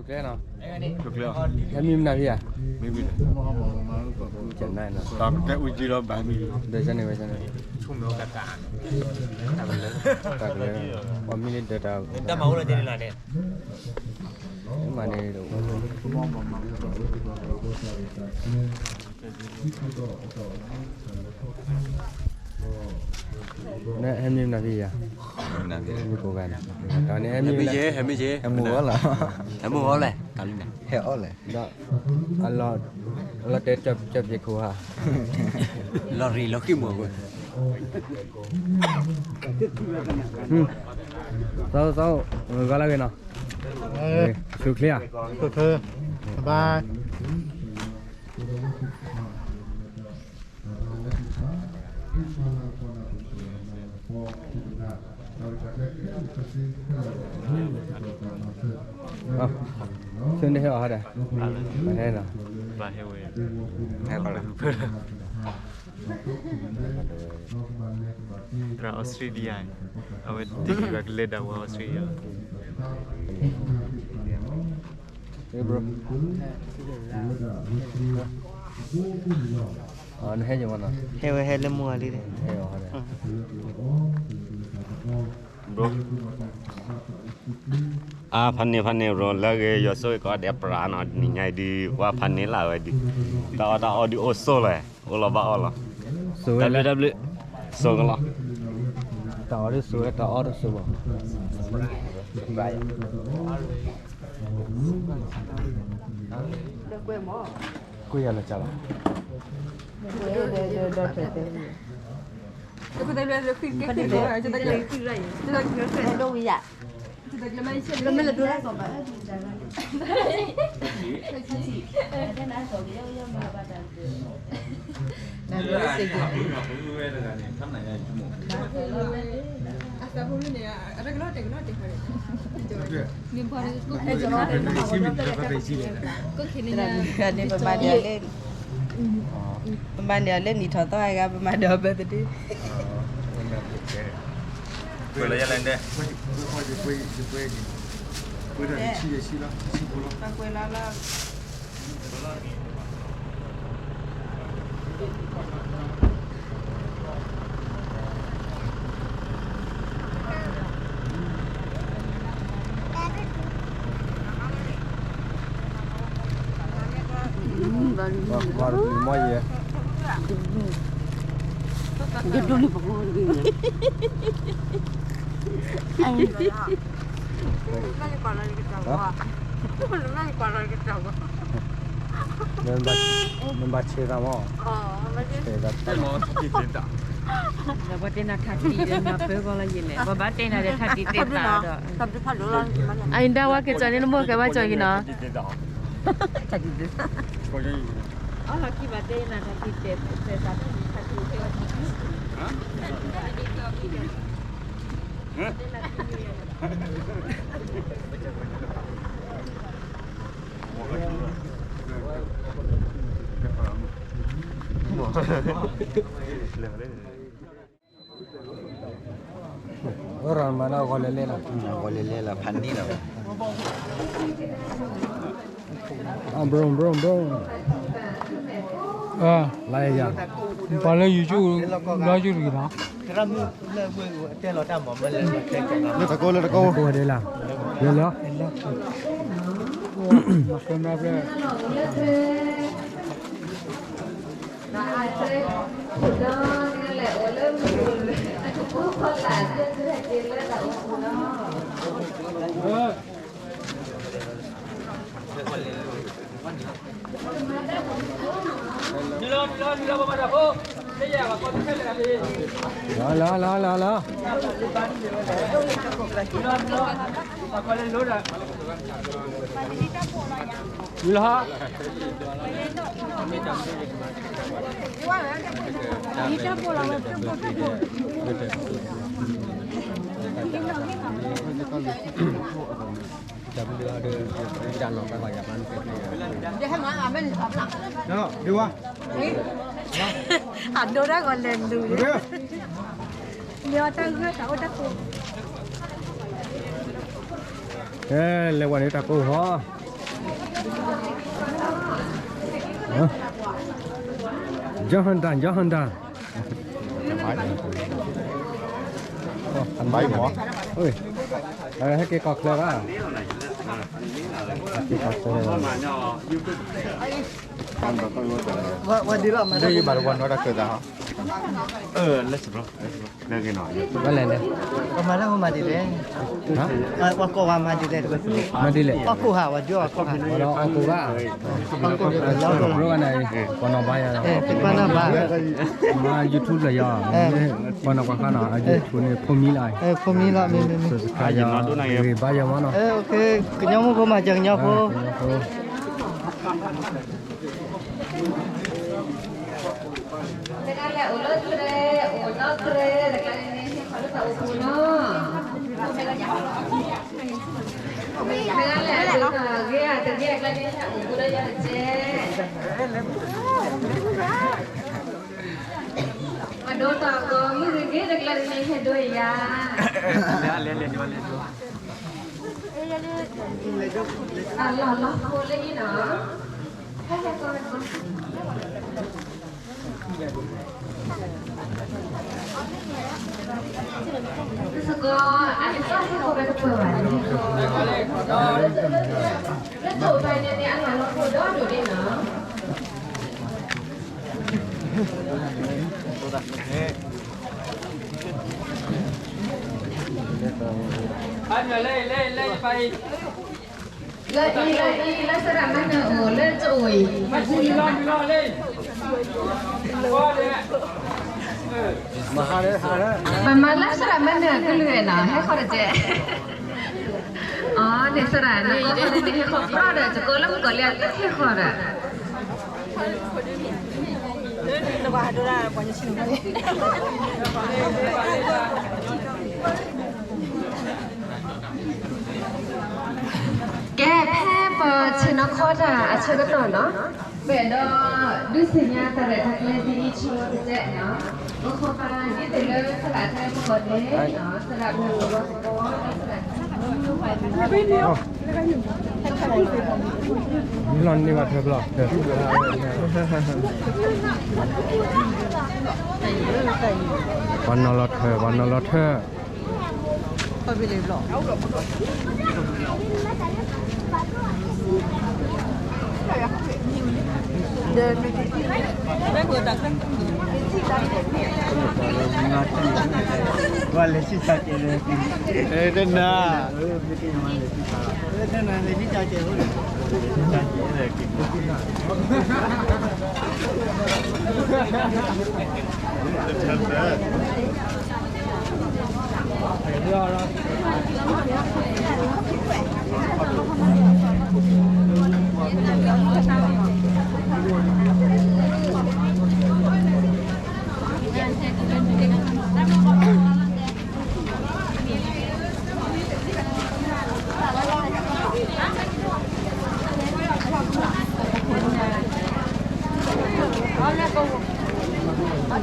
ကျဲနီၤ, ကျဲ, ဟဲမံမနုၤဖံဧါ, မံမံ, ကဲနနီၤ, တၢ်ကတဲအူကံလီၤဘၣ်မံ, ဒီးန့ၣ်ဝဲန့ၣ်, တၢ်ကလဲၤ, ပှၤမံလၢဒီးတၢ်, တၢ်မၤအိၣ်လီၤန့ၣ်လီၤန့ၣ်, မၤန့ၣ်ဒီး နဟဲမံမနုၤဖံဧါ, မံကိးဂၤန့ၣ်, တၢ်န့ၣ်ဟဲမံ, ဟဲမံ, ဟဲမံ, ဟဲမုၢ်အီၣ်လီၤ, ဟဲမုၢ်အီၣ်လဲၣ်, ဟဲအီၣ်လဲၣ်, ဒီး, အလီၤတဲာ်ကၠီၣ်ဖံးခိၣ်ဧါ, လီၤရံၣ်လီၤဃံၣ်မူၤအဂီၢ်, သီသီ, ဂီၤလၢဂ့ၤနီၤ, ဆူချ့ဧါ, ဆူချ့, bye bye. ဆၢန့ၣ်ဟဲအီၤဟဲဒီး, ဟဲနီၤ, ဟဲ, သရၣ် Australia, အဝဲတ့ၢ်ကလဲၤဒၣ်ဝဲ Australia, နဟဲ, ဟဲဝဲဟဲလၢမူဂၤလံ, အါ ဖးန့ၣ်ဖးန့ၣ် ရိၤလၢအဂ့ၤ ယွၤဆိၣ်ဂ့ၤကိးဂၤဒဲးပြးနီၤ, တနံၤညါအံၤဒုး ဝၣ်ဖးန့ၣ်လၢအဝဲဒုး, တၢ်အီၣ်တၢ်အီဒုးအိၣ်ဆိးလီၤ, အိၣ်လီၤဘၣ်အီၣ်လီၤ, တၢ်ဘျုးတၢ်ဘျုး, ဆိးကလီၤ, တၢ်အီၣ်ဒုးဆိးဝဲ တၢ်အီၣ်ဒုးဆိးဘၣ်, ကွၢ်ယၤလီၤကလီၤ, န့ၣ်ပမၤဒ်အီၤလၢ, ပမၤဒ်အီၤလၢနံၣ်ထီၣ်သီအဂၤ ပမၤဒ်အီၤ birthday, ကွဲးလီၤလီၤ. နဘၣ်ဆဲးသးမး, ဆဲးသး, ပှၤတဲနၤထးထံးဒီးနၢ်ပၢၢ်ကီလီၤယံၤန့ၣ် ပဘၣ်တဲနၤဒီးထးထံးတဲသးဒီး, အအံၤဒၣ်ဝဲက့ၤကၠီန့ၣ် နမိၢ်ကဲဘၣ်ကၠီယံၤနီၤ, အလီၤခံဘၣ်တဲနၤထးထံးတဲသး, အိၣ်ရၤမၤနီၣ်ဂီၤလဲၤလဲၤလီၤ, ဂီၤလဲၤလဲၤလီၤ ဖးန့ၣ်လီၤ, ဘြိၣ် ဘြိၣ် ဘြိၣ်, လါယၤ, ပှၤလၢ YouTube ဒီး YouTube တဂ့ၤနီၤ, လၢတကိး လၢတကိး, လၢလီၤ, လီၤ လီၤ လီၤ လီၤ လီၤ, လီၤ. အဒိဒၣ်ဂီၤလဲၤလူၤ, လဲၤဝဲတၢ်ဂၢၢ်တၢ်အိၣ်တၢ်ကိး, ကဲ လဲၤဝဲန့ၣ်တၢ်ကိးဟီ. Johanda, Johanda. ဟဲက့ၤကီၢ်ချၢဘၣ်. ဟဲက့ၤကီၢ်ချၢ. ဝဲဒ်လီၤမၤဒ်လီၤ ဝဲဒ်လီၤ ဝဲလဲၤလဲၤ ပမၤလၢဟိမၤဒ်လဲၣ်. မၤဒ်လဲၣ်. ပှၤကိးဂၤမၤဒ်လဲၣ် တကီၢ်ခိၣ်ဟး ပှၤကိးဂၤ ပှၤနီၢ်ဘါယၤ ပှၤနီၢ်ဘါ မၤ YouTube လၢယၤ ပှၤနီၢ်ပှၤဃါနီၤ အ YouTube န့ၣ် ဖိမံလီၤ. ဖိမံလီၤ မ့ၢ် မ့ၢ် မ့ၢ် ဂ့ၤဘါယၤမးနီၤ. ကညီမုၣ်ဖိမၤစၢၤကညီဖိ တဂၤလဲၤအိၣ်လၢတြဲၤ အိၣ်နီၢ်တြဲၤ တဂၤန့ၣ် ဟဲခီလၢတၢ်အိၣ်ပူၤနီၤ. တဂၤလဲၤတဂၤဂ့ၤ တဂၤကျါန့ၣ် ဟဲအိၣ်ပူၤလၢယၤတက့ၢ်. ပဒိၣ်တၢ်ကီ မုၢ်ဂ့ၤဂ့ၤ တဂၤန့ၣ် ဟဲဒိယၤ အလီၢ်လီၢ်ဖိလၢအံၤနီၤ. စ့ၢ်ကီး အတသ့ၣ်ညါစ့ၢ်ကီးဝဲတပၢၢ်ဘၣ်န့ၣ် လၢတၢ်အိၣ်ဖဲန့ၣ်န့ၣ် အလီၢ်လီၢ်ဖိဒီဒိၣ်န့ၣ်နီၤ. လၢအံၤ လၢအံၤ လၢသရၣ်မုၣ်န့ၣ်အိၣ် လၢတအိၣ်အံၤ ပမၤလၢသရၣ်မုၣ်န့ၣ်ကလုာ်နီၤ ဟဲခီတက့ၢ်. အန့ၣ်သရၣ်န့ၣ် ဟဲခီပြီဒီး တကိးလၢမုၣ်ကီၤလံ ဟဲခီဒီး ကဲ ဖဲပဆ့ၣ်နီၤခီတၢ်အဆၢကတီၢ်နီၤ ပအဲၣ်ဒိး ဒုးသ့ၣ်ညါတၢ်ရဲၣ်တၢ်ကျဲၤဒ်အံၤဆိတကဲးနီၤ, ပခီပၤဒ်သိးလၢသရၣ်ထဲမုၣ်ကီၤလံၢ်နီၤ သရၣ်မုၣ်ကီၤလံၢ် လီၤန့ၢ်ဘၣ်ထၢဘျီ ပှၤနီၤလီၤထၢ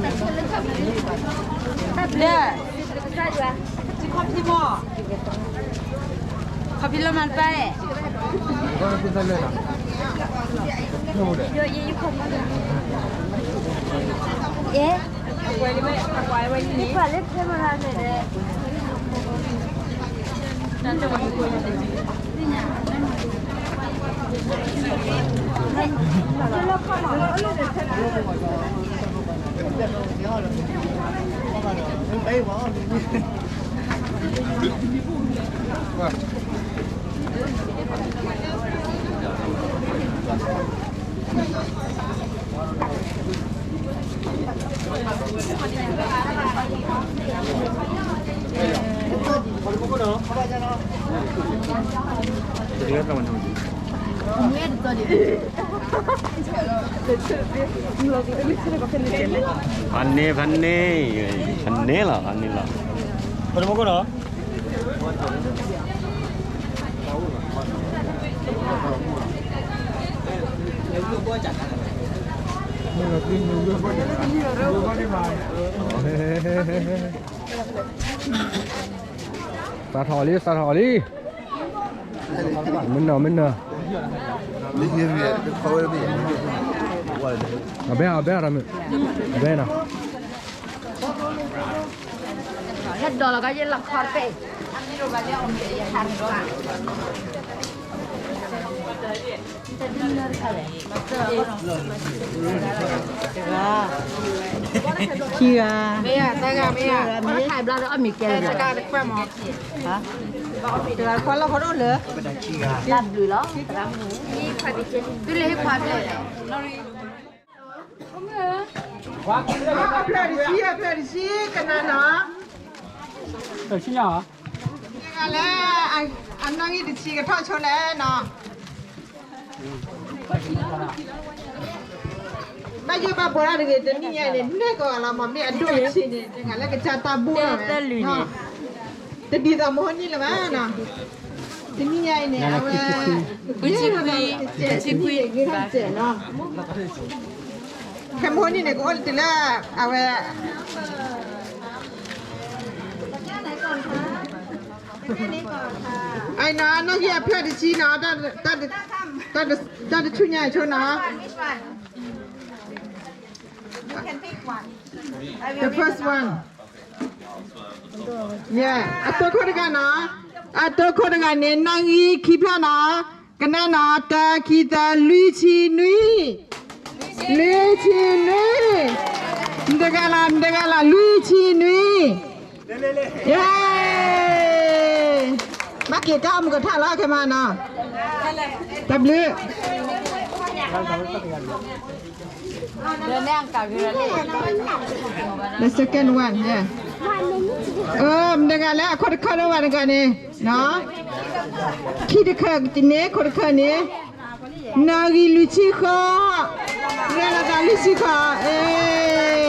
ပှၤနီၤလီၤထၢ ပှၤလဲၤဆံၣ်ဆါကဲလၢ တနၤ ခီဖံလၢမၤတပၢ်, ယကွၢ်လၢဖဲမၤလၢန့ၣ်ဒီး ဖးန့ၢ် ဖးန့ၢ် ဖးန့ၢ်လီၤ ဖးန့ၢ်လီၤ. စးထီၣ်လံ စးထီၣ်လံ, မနုၤ မနုၤ အဘဲ အဘဲ အဘဲနီၤ. ဟဲဒိးလီၤကယဲၢ်လီၤခီတပဲၢ်. ခံဂၤ, မ့ၢ်ဧါ, တဂၤမ့ၢ်ဧါ, တဂၤတခွဲမး, တဂၤတခွဲလီၤ ခီဒိၣ်လၢ တၢ်ဘျုးလီၤ, တုၤလၢဟ့ၣ်ခွါဖျၢၣ်, အဖျၢၣ်တဆံ အဖျၢၣ်တဆံ ကနၤနီၤ, တဂၤလၢ အနီၣ်ဂံၢ်တဆံကထီၣ်ဆိလဲၣ်နီၤ. ဘၣ်ယိၣ်ဘၣ်ဘှီတၢ်တဂ့ၤ တနံၣ်ညါအံၤန့ၣ် နဲၣ်ကီးလီၤမး မ့ၢ်အဒိၣ်အဆံးန့ၣ် တဂၤလၢကစၢ်တၢ်ဘူၣ်လီၤဝဲ, တဒ်သိးမဟိနံၣ်လၢၤဘၣ်နီၤ. တနံၣ်ညါအံၤန့ၣ် အဝဲ တနံၣ်န့ၣ် ဂ့ၤထီၣ်စဲးနီၤ. ခဲမဟိနံၣ်န့ၣ် ကအိၣ်တုၤလၢ အဝဲ အနီၣ်ဂံၢ်အဖျၢၣ်တဆံနီၤ, တၢ်တဆူညါဆိနီၤ. The first one. Yeah, အတိခိၣ်တဂၤနီၤ, အတိခိၣ်တဂၤန့ၣ် နီၣ်ဂံၢ်ခံဖျၢၣ်နီၤ, ကနၣ်နီၤ, တၢ ခံ သၢ လွံၢ်ဆံနွံ, လွံၢ်ဆံနွံ, မတဂၤလီၤ မတဂၤလီၤ လွံၢ်ဆံနွံ. ယဲ, ဘၣ်က့ၤတၢ်အိၣ်မုာ်ကထါလီၤ ခဲမးနီၤ, တၢ်ဘျုး. The second one, yeah. မတဂၤလၢအခိၣ်တခၢၣ်ဒိၣ်ဘၣ်တဂၤန့ၣ်, ခံတခၢၣ်န့ၣ် ခိၣ်တခၢၣ်န့ၣ်, နီၣ်ဂံၢ်လွံၢ်ဆံဃီ, ရဲၣ်လီၤသးလွံၢ်ဆံဃ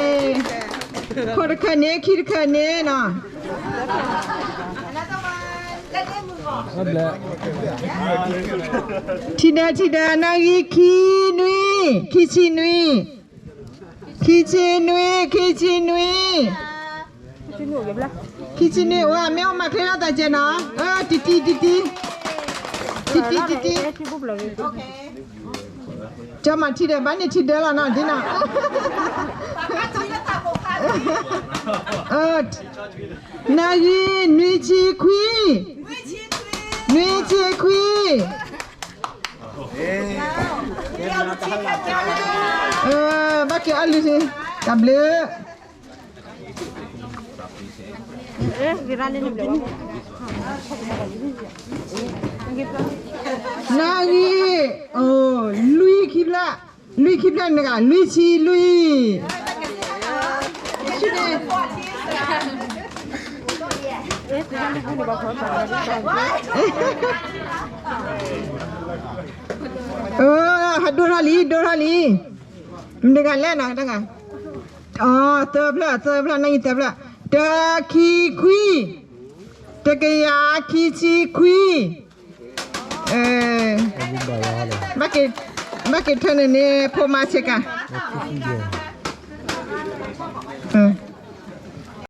ီ, ခိၣ်တခၢၣ်န့ၣ် ခံတခၢၣ်န့ၣ်နီၤ. ထံၣ်ဒီး ထံၣ်ဒီး နီၣ်ဂံၢ်ခံနွံ, ခံဆံနွံ, ခံဆံနွံ, ခံဆံနွံ, ခံဆံနွံ, အိၣ် မ့ၢ်အိၣ်မၤချ့ထီၣ်သးကဲနီၤ, တံတံ တံတံ, တံတံ တံတံ, ကၠီမၤထံဒီး ဘၣ်န့ၢ်ထံဒၢလီၤနီၤ ဒ်နီၤ. နီၣ်ဂံၢ်နွံဆံခွံ, နွံဆံခွံ, ဘၣ်က့ၤအီၣ်လုၢ်, တၢ်ဘျုး. နီၣ်ဂံၢ်, လွံၢ်ခံဖျၢၣ်, လွံၢ်ခံဖျၢၣ်န့ၣ်တဂၤ, လွံၢ်ဆံလွံၢ်. ဟးဒိၣ်ထီၣ်လံ ဒိၣ်ထီၣ်လံ, မတဂၤလဲၣ်နီၤ တဂၤ, သၢဖျၢၣ် သၢဖျၢၣ် နီၣ်ဂံၢ်သၢဖျၢၣ်, တၢ ခံ ခွံ, တကယၤခံဆံခွံ. ဘၣ်က့ၤထၢနုာ်န့ၣ် ဖိမါဆ့ကၤ.